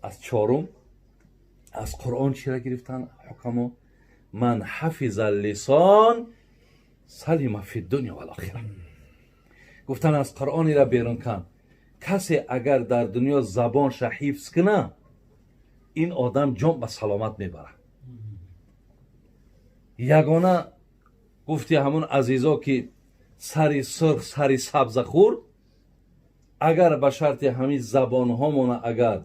Аз чорум, аз Қуръон чира гирифтан ҳукамо? Ман ҳафиза лисон салима фи дунё вал охира. Гуфтан, аз Қуръон ира берун кан: касе агар дар дунё забонша ҳифз куна, ин одам ҷон ба саломат мебарад. Ягона, гуфти ҳамун азизо, ки сари сурх сари сабза хӯрд, агар ба шарти ҳамин забонҳомона агар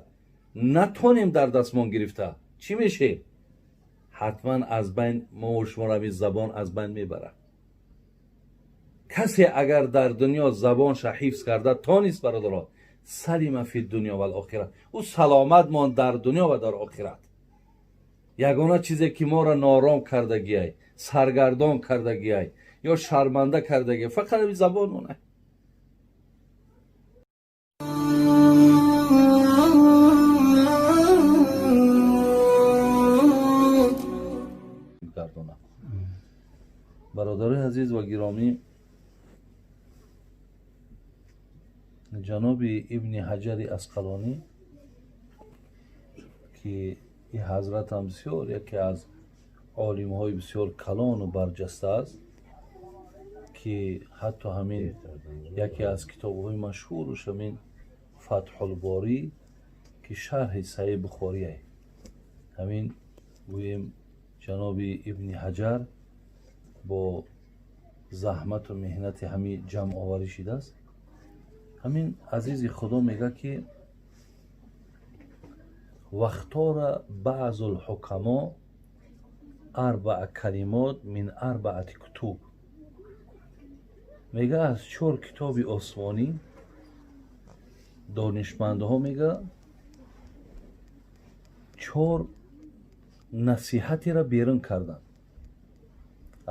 натонем дар дастмон гирифта, чӣ мешем? Ҳатман аз байн мо шуморо ҳамин забон аз байн мебарад. Касе агар дар дунё забонша ҳифз карда тонист, бародаро, салима фи дунё вал охират, ӯ саломат монд дар дунё ва дар охират. Ягона чизе ки моро ноором кардагиай, саргардон кардагиай ё шарманда кардагиай, фақат ҳамин забонмона. Гардона. Бародарои азиз ва гиромӣ, ҷаноби Ибни Ҳаҷари Асқалонӣ, ки ин ҳазратам бисёр яке аз олимҳои бисёр калону барҷаста аст, ки ҳатто ҳамин яке аз китобҳои машҳуруш, ҳамин Фатҳулборӣ, ки шарҳи Саҳиҳи Бухорие, ҳамин гӯем, ҷаноби Ибни Ҳаҷар бо заҳмату меҳнати ҳамин ҷамъоварӣ шидааст. Ҳамин азизи Худо мегӯяд, ки вахтора баъзу лҳукамо арбаа калимот мин арбаати кутуб. Мега, аз чор китоби осмонӣ донишмандҳо, мега, чор насиҳатеро берун карданд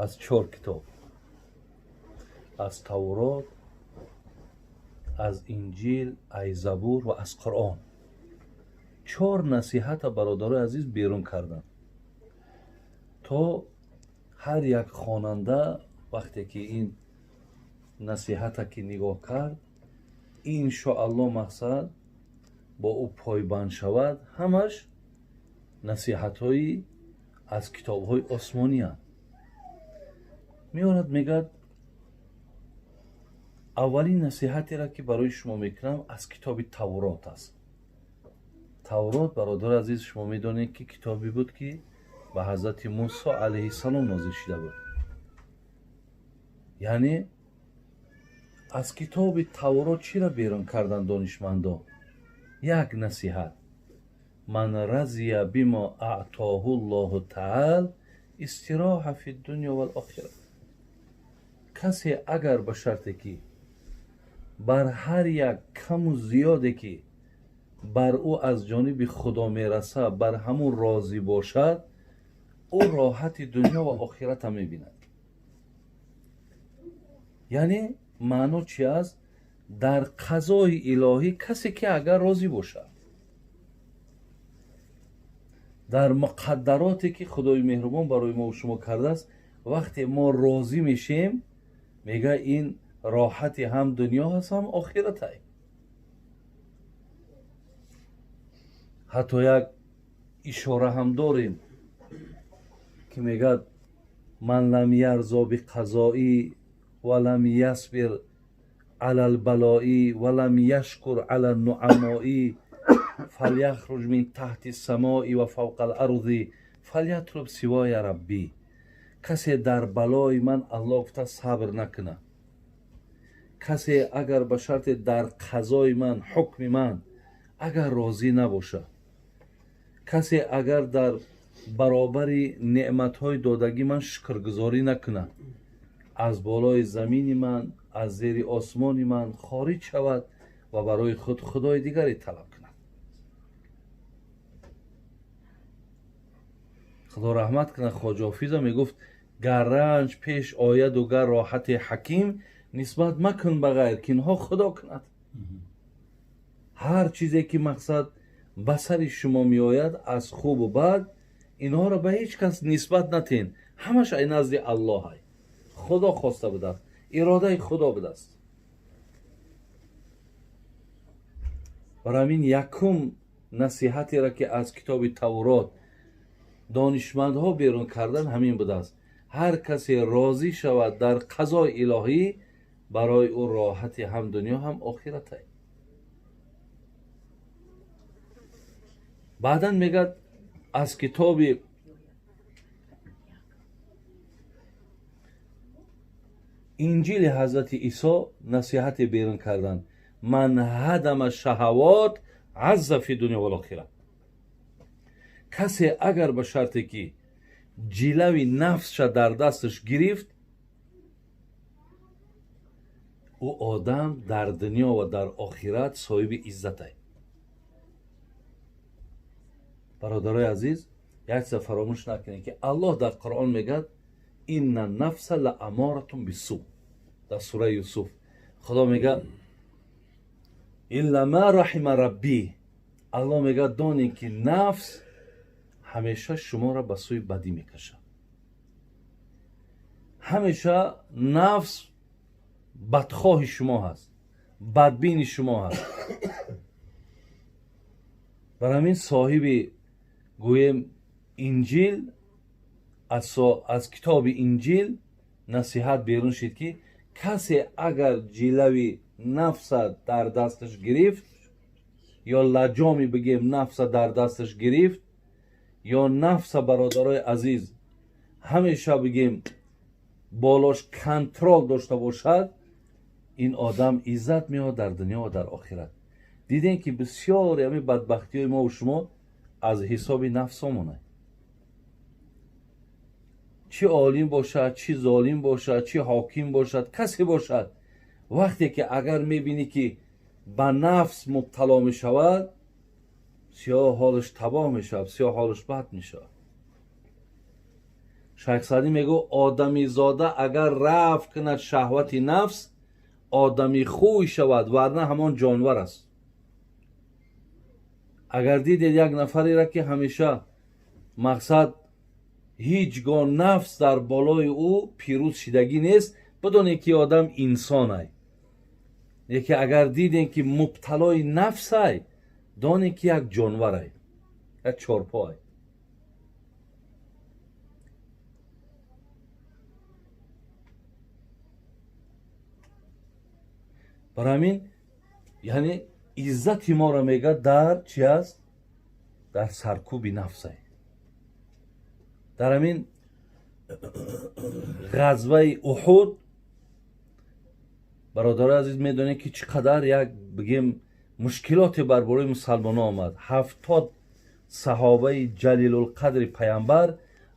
аз чор китоб: аз Таврот, аз Инҷил, ай Забур ва аз Қуръон. Чор насиҳата, бародарои азиз, берун карданд, то ҳар як хонанда вақте ки ин насиҳата ки нигоҳ кард, иншоалло, мақсад бо ӯ пойбанд шавад. Ҳамаш насиҳатҳои аз китобҳои осмониянд. Меорад, мегӯяд: аввалин насиҳатеро, ки барои шумо мекунам, аз китоби Таврот аст. Таврот, бародари азиз, шумо медонед, ки китобе буд, ки ба ҳазрати Мусо алайҳиссалом нозил шида буд. Яъне аз китоби Таврот чиро берун кардан донишмандо? Як насиҳат: ман разия бимо аътоҳу ллоҳу таал истироҳа фи дунё вал охира. Касе агар ба шарте ки бар ҳар як каму зиёде, ки бар ӯ аз ҷониби Худо мераса, бар ҳамун розӣ бошад, ӯ роҳати дунё ва охирата мебинад. Яъне маъно чи аст? Дар қазои илоҳӣ касе ки агар розӣ бошад, дар муқаддароте ки Худои меҳрубон барои мо шумо кардааст, вақте мо розӣ мешем, мега, ин роҳати ҳам дунё ҳаст, ҳам охиратай. Ҳатто як ишора ҳам дорем, ки мегӯяд: ман лам ярзо биқазоӣ ва лам ясбир ала лбалоӣ ва лам яшкур ала нуамоӣ фаляхруҷ мин таҳти самои ва фавқа ларзи фалятлуб сивоя раббӣ. Касе дар балои ман, Аллоҳ гуфта, сабр накунад, касе агар ба шарте дар қазои ман, ҳукми ман агар розӣ набошад, касе агар дар баробари неъматҳои додагӣ ман шукргузорӣ накунад, аз болои замини ман, аз зери осмони ман хориҷ шавад ва барои худ худои дигаре талаб кунад. Худо раҳмат кунад Хоҷа Ҳофиза, мегуфт: гар ранҷ пеш ояду гар роҳати ҳаким, нисбат макун ба ғайр, ки инҳо Худо кунад. Ҳар чизе ки, мақсад, ба сари шумо меояд аз хубу бад, инҳоро ба ҳеҷ кас нисбат натен, ҳамаш ай назди Аллоҳай, Худо хоста будааст, иродаи Худо будааст. Барои ҳамин якум насиҳатеро ки аз китоби Таврот донишмандҳо берун кардан ҳамин будааст. Ҳар касе розӣ шавад дар қазои илоҳӣ, барои ӯ роҳати ҳам дунё ҳам охиратай. Баъдан мегӯяд аз китоби Инҷили ҳазрати Исо насиҳате берун кардан: ман ҳадама шаҳавот азза фи дунё вал охира. Касе агар ба шарте ки ҷилави нафсша дар дасташ гирифт, ӯ одам дар дунё ва дар охират соҳиби иззатай. Бародарои азиз, як чиза фаромӯш накунед, ки Аллоҳ дар Қуръон мегӯяд: инна нафса ла аморатун бису. Дар сураи Юсуф Худо мегӯяд: илла ма раҳима раббӣ. Аллоҳ мегӯяд: донед, ки нафс ҳамеша шуморо ба сӯи бадӣ мекашад. Ҳамеша нафс бадхоҳи шумо ҳаст, бадбини шумо ҳаст. Бар ҳамин соҳиби гӯем Инҷил аз китоби Инҷил насиҳат берун шид, ки касе агар ҷилави нафса дар дасташ гирифт, ё лаҷоми бигем нафса дар дасташ гирифт, ё нафса, бародарои азиз, ҳамеша бигем болош контрол дошта бошад, ин одам иззат меёбад дар дунё ва дар охират. Дидем, ки бисёре ҳамин бадбахтиҳои мову шумо аз ҳисоби нафсомонад. Чӣ олим бошад, чӣ золим бошад, чӣ ҳоким бошад, касе бошад, вақте ки агар мебинӣ, ки ба нафс мубтало мешавад, сиёҳ ҳолаш табоҳ мешавад, сиёҳ ҳолаш бад мешавад. Шайх Саъдӣ мегӯ: одамизода агар рафт кунад шаҳвати нафс, одами хӯй шавад, варна ҳамон ҷонвар аст. Агар дидед як нафареро, ки ҳамеша мақсад ҳеҷ гоҳ нафс дар болои ӯ пирӯз шидагӣ нест, бидонед, ки одам инсонай. Яке агар дидем, ки мубталои нафсай, донед, ки як ҷонварай, як чорпоай. Барои ҳамин, яъне иззати моро мегӯяд дар чи аст? Дар саркӯби нафсай. Дар ҳамин ғазваи Уҳуд, бародарои азиз, медонед, ки чӣ қадар як бигем мушкилоте бар бораи мусалмонон омад. 70 саҳобаи ҷалилулқадри пайғамбар,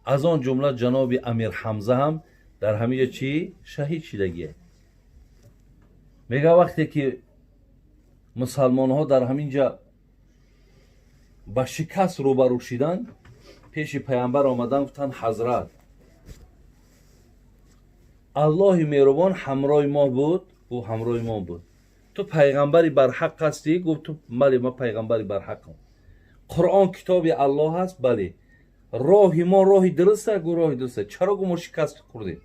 аз он ҷумла ҷаноби Амир Ҳамза ҳам дар ҳамиҷа чӣ шаҳид шидагие. Мега, вақте ки мусалмонҳо дар ҳамин ҷа ба шикаст рӯбарӯ шиданд, пеши пайғамбар омадан, гуфтанд: «Ҳазрат, Аллоҳи меҳрубон ҳамроҳи мо буд, ӯ ҳамроҳи мо буд. Ту пайғамбари барҳақ ҳастӣ?» Гуфт: «Ту бале, ман пайғамбари барҳақам». «Қуръон китоби Аллоҳ аст?» «Бале». «Роҳи мо роҳи дуруста?» Гу: «Роҳи дуруста». «Чаро», гу, «мо шикаст хӯрдем?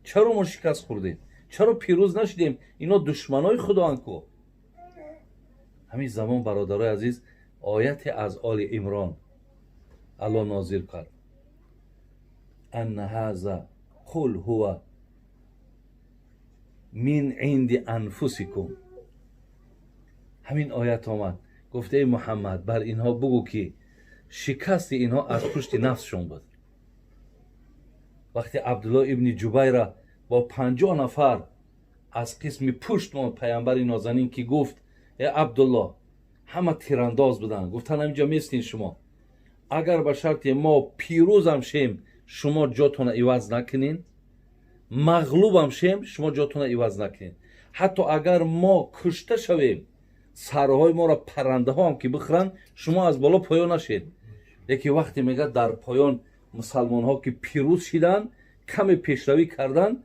Чаро мо шикаст хӯрдем? Чаро пирӯз нашудем? Ино душманои худоанд ку?» Ҳамин замон, бародарои азиз, ояте аз Оли Имрон Аллоҳ нозир кард: анна ҳаза қул ҳува мин инди анфусикум. Ҳамин оят омад, гуфт: «Эй Муҳаммад, бар инҳо бугӯ, ки шикасти инҳо аз пушти нафсшон буд». Вақте Абдулло ибни Ҷубайра бо 50 нафар аз қисми пушт монд, пайғамбари нозанин ки гуфт: «Э Абдулло», ҳама тирандоз буданд, гуфтанд: «Ҳаминҷо местин шумо, агар ба шарте мо пирӯзам шем, шумо ҷотона иваз накунен, мағлубам шем, шумо ҷотона иваз накунед. Ҳатто агар мо кушта шавем, сарҳои моро паррандаҳоам ки бихӯранд, шумо аз боло поён нашед». Лекин вақте, мегӯяд, дар поён мусалмонҳо ки пирӯз шиданд, каме пешравӣ карданд,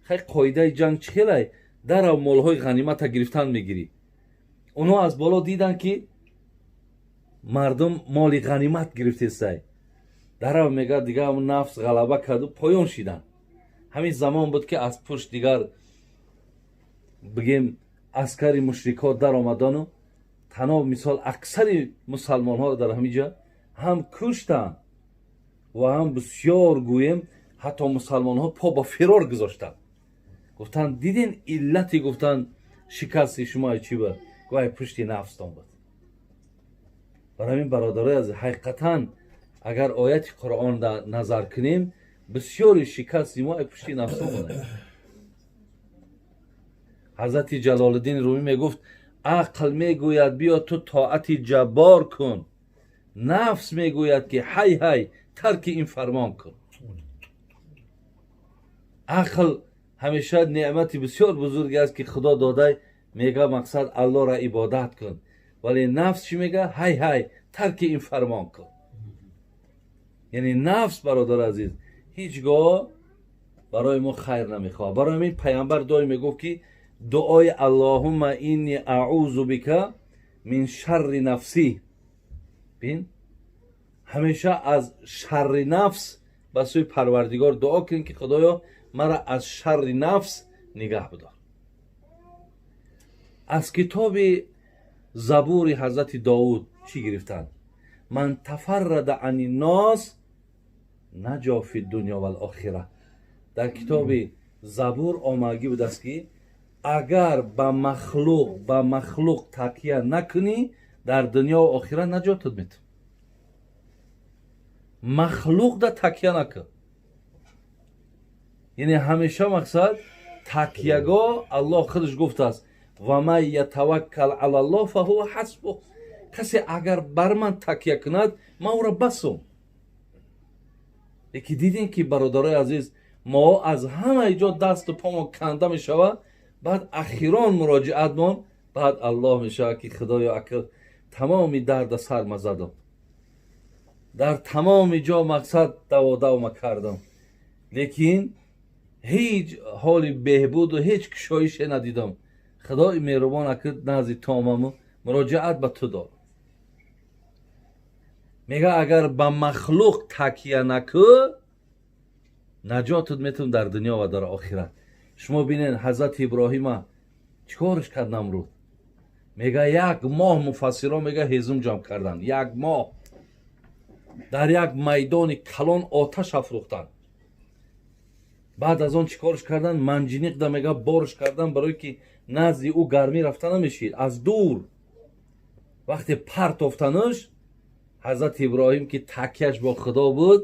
хай, қоидаи ҷанг чӣ хелай, дарав молҳои ғанимата гирифтан мегирӣ. Онҳо аз боло диданд, ки мардум моли ғанимат гирифтестай. Дарав, мегӯяд, дигар нафс ғалаба карду поён шиданд. Ҳамин замон буд, ки аз пушт дигар бигем аскари мушрикҳо даромадану Таноб мисол аксари мусалмонҳоро дар ҳамин ҷа ҳам куштанд ва ҳам бисёр, гӯем, ҳатто мусалмонҳо по ба фирор гузоштанд. Гуфтанд: «Дидин, иллати, гуфтанд, шикасти шумо чӣ буд?» Гӯй пушти нафстон буд. Барои ҳамин, бародарои азиз, ҳақиқатан агар ояти Қуръон назар кунем, бисёри шикасти мо пушти нафсон буда. Ҳазрати Ҷалолиддин Румӣ мегуфт: «Ақл мегӯяд, биё ту тоати Ҷаббор кун, нафс мегӯяд, ки ҳай ҳай, тарки ин фармон кун». Ақл ҳамеша неъмати бисёр бузурге аст, ки Худо додай. Мега, мақсад, Аллоҳро ибодат кун, вале нафс чӣ мега? «Ҳай ҳай, тарки ин фармон кун». Яъне нафс, бародар азиз, ҳеҷ гоҳ барои мо хайр намехоҳад. Барои ҳамин пайғамбар доим мегуфт, ки дуои «Аллоҳумма инни аъузу бика мин шарри нафсӣ». Бин, ҳамеша аз шарри нафс ба сӯи Парвардигор дуо кунем, ки Худоё, мара аз шарри нафс нигаҳ бидор. Аз китоби Забури ҳазрати Довуд чӣ гирифтанд? «Ман тафаррада ани нос наҷо фи дунё вал охира». Дар китоби Забур омадагӣ будааст, ки агар ба махлуқ такя накунӣ, дар дунёву охират наҷотат метавон. Махлуқда такя накун, яъне ҳамеша мақсад такягоҳ Аллоҳ худаш гуфтааст: «Ва ман ятаваккал алаллоҳ фаҳува ҳасбуҳ». Касе агар бар ман такя кунад, ман ӯро басум. Лекин дидем, ки, бародарои азиз, мо аз ҳамаи ҷо дасту помон канда мешавад, баъд ахирон муроҷиатмон баъд Аллоҳ мешавад, ки Худоё, акл тамоми дарда сарма задам, дар тамоми ҷо мақсад даводавма кардам, лекин ҳеҷ ҳоли беҳбуду ҳеҷ кушоише надидам. Худои меҳрубон, акл назди ту омаму муроҷиат ба ту дорам. Мега, агар ба махлуқ такя накӯ, наҷотат метавон дар дунё ва дар охират. Шумо бинед, ҳазрати Иброҳима чӣ корш кард Намруд? Мега, як моҳ, муфассирон мега, ҳезум ҷамъ карданд, як моҳ дар як майдони калон оташ афрӯхтанд. Баъд аз он чӣ корш карданд? Манҷиниқда, мега, борш кардан, барое ки назди ӯ гармӣ рафта намешид. Аз дур вақте партофтанаш, ҳазрати Иброҳим, ки такяш бо Худо буд,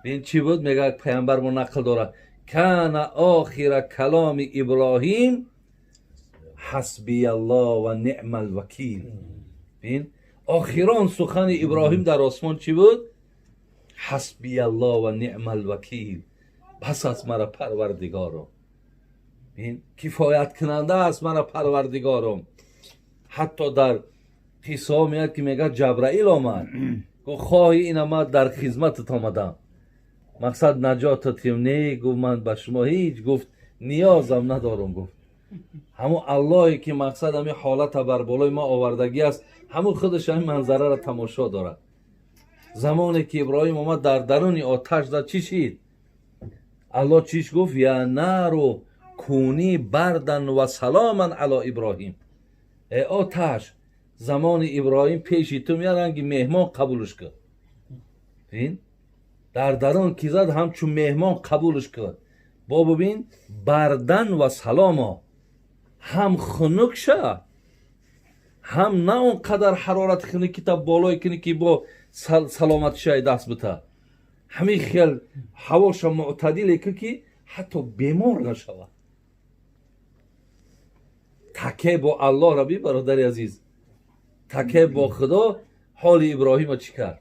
бин чӣ буд? Мега, пайғамбар мо нақл дорад: «Кана охира каломи Иброҳим ҳасбияллоҳ ва ниъмал вакил». Бин, охирон сухани Иброҳим дар осмон чӣ буд? «Ҳасбияллоҳ ва ниъмал вакил». Бас аст мара Парвардигорум, бин, кифояткунанда аст мара Парвардигорум. Ҳатто дар қиссаҳо меяд, ки мегӯяд, Ҷабраил омад, гуфт: «Хоҳӣ ина ман дар хизматат омадам, мақсад наҷотатим». «Не, — гуфт, — ман ба шумо ҳеҷ, — гуфт, — ниёзам надорам». Гуфт: «Ҳамун Аллоҳе, ки мақсад ҳамин ҳолата бар болои ма овардагӣ аст, ҳамун худаш ҳамин манзараро тамошо дорад». Замоне ки Иброҳим омад, дар даруни оташ зад, чӣ шид? Аллоҳ чиш гуфт? «Я нару куни бардан ва саломан ало Иброҳим». Э оташ, замони Иброҳим пеши ту меяд, ранги меҳмон қабулш кун. Бин, дар дарун ки зад, ҳамчун меҳмон қабулш кун. Бо бибин, бардан ва саломо, ҳам хунук ша, ҳам на он қадар ҳарорати хунуки та болое кунӣ, ки бо саломатишай даст бита. Ҳамин хел ҳавоша мӯътадиле ку, ки ҳатто бемор нашавад. Таке бо Аллоҳ раби, бародари азиз, таке бо Худо ҳоли Иброҳима чӣ кард?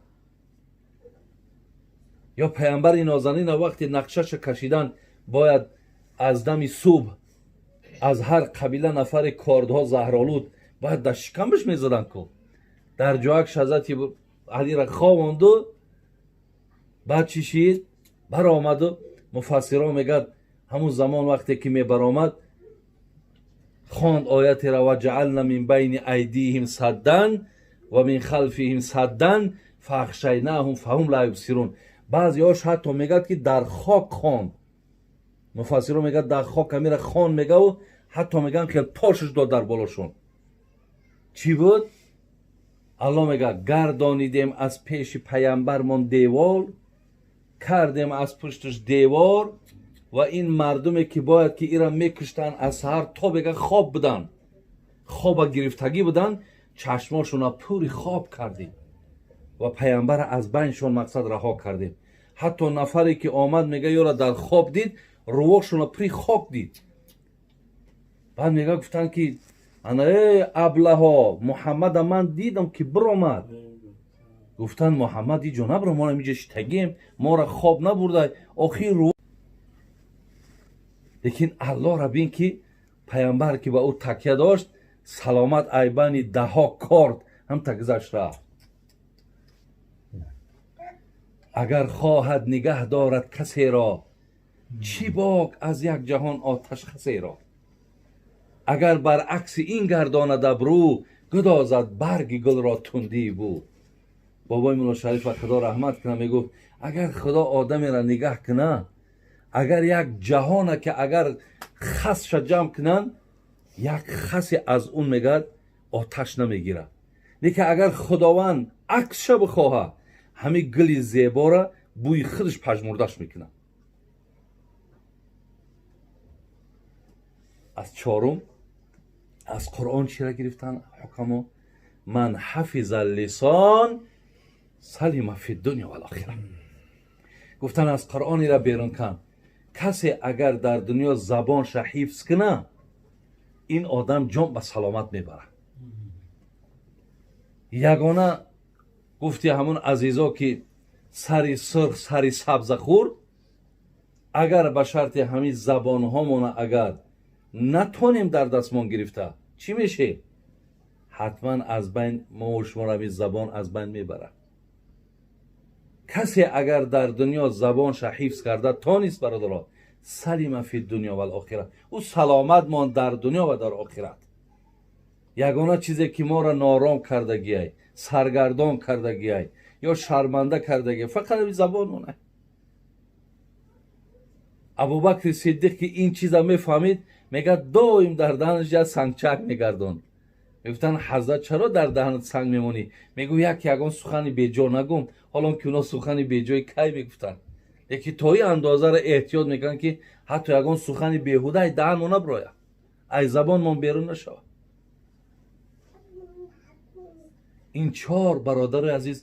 Ё пайғамбари нозанина вақте нақшаша кашидан, бояд аз дами субҳ аз ҳар қабила нафаре кордҳо заҳролуд бояд дар шикамаш мезаданд ку. Дар ҷоякш ҳазрати Алира ховонду, баъд чӣ шид? Баромаду, муфассирон мегӯяд, ҳамун замон вақте ки мебаромад, хонд оятеро: «Ва ҷаална мин байни айдиҳим саддан ва мин халфиҳим саддан фаахшайнаҳум фаҳум ла юбсирун». Баъзеҳош ҳатто мегӯяд, ки дар хок хонд. Муфассирон мегӯяд, дар хок амира хон мегаву ҳатто мегӯянд, хел пошиш дод дар болошон. Чӣ буд? Аллоҳ мега гардонидем аз пеши паямбармон девор, кардем аз пушташ девор ва ин мардуме ки бояд ки ира мекуштанд аз саҳар то бега хоб буданд, хоба гирифтагӣ буданд, чашмошона пури хоб кардем ва паямбара аз байншон мақсад раҳо кардем. Ҳатто нафаре ки омад мега ёра дар хоб дид, рувошона пури хок дид. Баъд мега гуфтанд ки ана э аблаҳо, Муҳаммада ман дидам ки биромад. Гуфтанд Муҳаммад иҷо набро, мо инҷа шитагием, моро хоб набурда, охир ру. Лекин Аллоҳра бин ки паямбар ки ба ӯ такя дошт, саломат айбани даҳо корд ҳам та гузашт рафт. Агар хоҳад нигаҳ дорад касеро, чӣ бок аз як ҷаҳон оташ хасеро. Агар баръакси ин гардонад абрӯ, гудозад барги гулро тундии бӯ. Бобои Мулло Шарифа Худо раҳмат кунад, мегуфт агар Худо одамеро нигаҳ кунад, агар як ҷаҳона ки агар хасша ҷамъ кунанд, як хасе аз он мегӯяд оташ намегирад. Лекин агар Худованд аксша бихоҳад, ҳамин гули зебора бӯи худаш пажмурдаш мекунад. Аз чорум аз Қуръон чира гирифтан ҳукамо? Ман ҳафиза лисон салима фи дунё вал охира. Гуфтан аз Қуръон ира берун кан. Касе агар дар дунё забонша ҳифз куна, ин одам ҷон ба саломат мебарад. Ягона гуфти ҳамон азизо ки сари сурх сари сабза хӯрд, агар ба шарти ҳамин забонҳомона агар натонем дар дастмон гирифта, чӣ меше? Ҳатман аз байн мо шуморо ҳамин забон аз байн мебарад. Касе агар дар дунё забонша ҳифз карда тонист, бародаро, салима фи дунё вал охира, ӯ саломат монд дар дунё ва дар охират. Ягона чизе ки моро нором кардагиай, саргардон кардагиай ё шарманда кардагиай, фақат ҳамин забонмонай. Абубакри Сиддиқ ки ин чиза мефаҳмид, мегӯяд доим дар даҳанаш як сангчак мегардонд. Мегуфтанд ҳазрат чаро дар даҳанат санг мемонӣ? Мегӯ як ягон сухани беҷо нагум, ҳолон ки оно сухани беҷои кай мегуфтанд. Лекин то ин андозаро эҳтиёт мекунанд ки ҳатто ягон сухани беҳуда ай даҳанмо наброяд, ай забонмон берун нашавад. Ин чор бародари азиз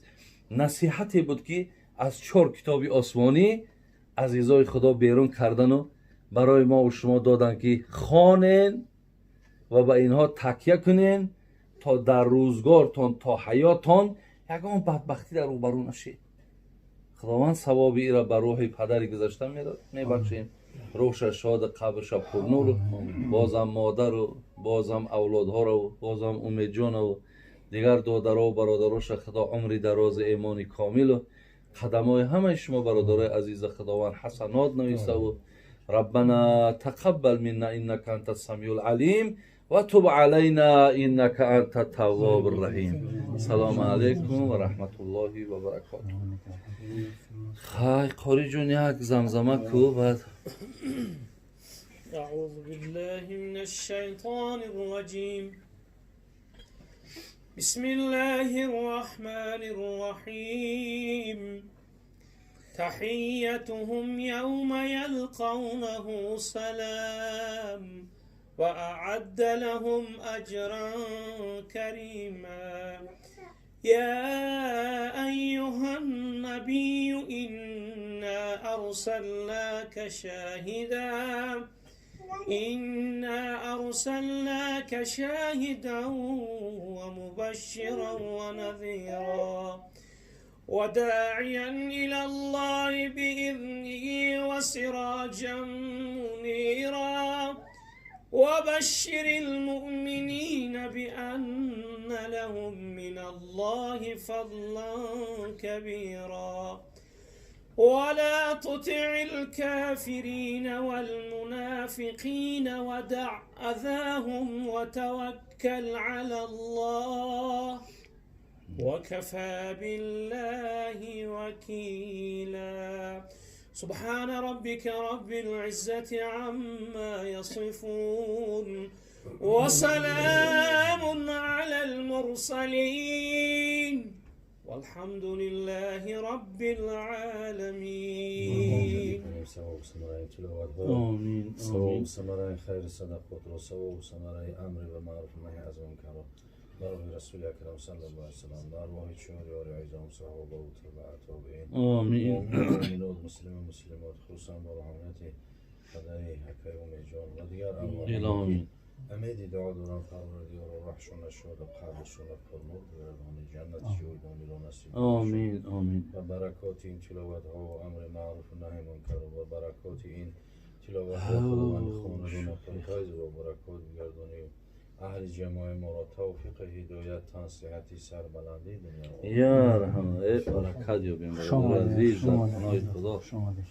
насиҳате буд ки аз чор китоби осмонӣ азизои Худо берун кардану барои мо шумо доданд ки хонен ва ба инҳо такя кунен то дар рӯзгортон то ҳаёттон ягон бадбахтӣ дар рӯбарӯ нашед. Худованд савоби ира ба рӯҳи падари гузашта мебахшем, рӯҳша шоду қабрша пурнур, бозам модару бозам авлодҳоро, бозам Умедҷонову дигар додарову бародароша Худо умри дарози эмони комилу қадамҳои ҳамаи шумо бародарои азиза Худованд ҳасанот нависаву. ربنا تقبل منا إنك أنت السميع العليم وتب علينا إنك أنت التواب الرحيم. السلام عليكم ورحمة الله وبركاته. خای قاری جون یک زمزمه کو بعد. أعوذ بالله من الشيطان الرجيم. بسم الله الرحمن الرحيم. تحيتهم يوم يلقونه سلام وأعد لهم أجرا كريما. يا أيها النبي إنا أرسلناك شاهدا ومبشرا ونذيرا وداعيا إلى الله بإذنه وسراجا منيرا. وبشر المؤمنين بأن لهم من الله فضلا كبيرا. ولا تطع الكافرين والمنافقين ودع أذاهم وتوكل على الله وكفى بالله وكيلا. سبحان ربك رب العزة عما يصفون وسلام على المرسلين. المرسلين والحمد لله رب العالمين. Савоб самараи тиловатҳо, Омин. савоб самараи хайри садақотро, савоб самараи амри ба маъруф, наҳи аз мункарро барои Расули Акрам саллаллоҳу алайҳи васаллам, ба арвоҳи чор ёри изом, саҳобаву тобаа тобеин, Омин. муъминот, муслиму муслимот, хусусан ба рӯҳонияти падари акаи Умедҷон ва дигар арвоҳ. Иломин. Умеди дуо дорам, Парвардигоро, раҳшона шоду, қабршона пурнур бигардони, ҷаннати ҷовидониро насиб. Омин, омин. Ва баракоти ин тиловатҳо, амри маъруфу наҳи мункарро, ва баракоти ин тиловатҳо, Худованди, хонадона пурфайз ва баракот бигардонӣ, аҳли ҷамоаи моро тавфиқи ҳидоят, тансиҳати, сарбаландии дунё. Я раҳмат, э, баракат ёбем, бародари азиз, дар паноҳи Худо. Хуш омадед.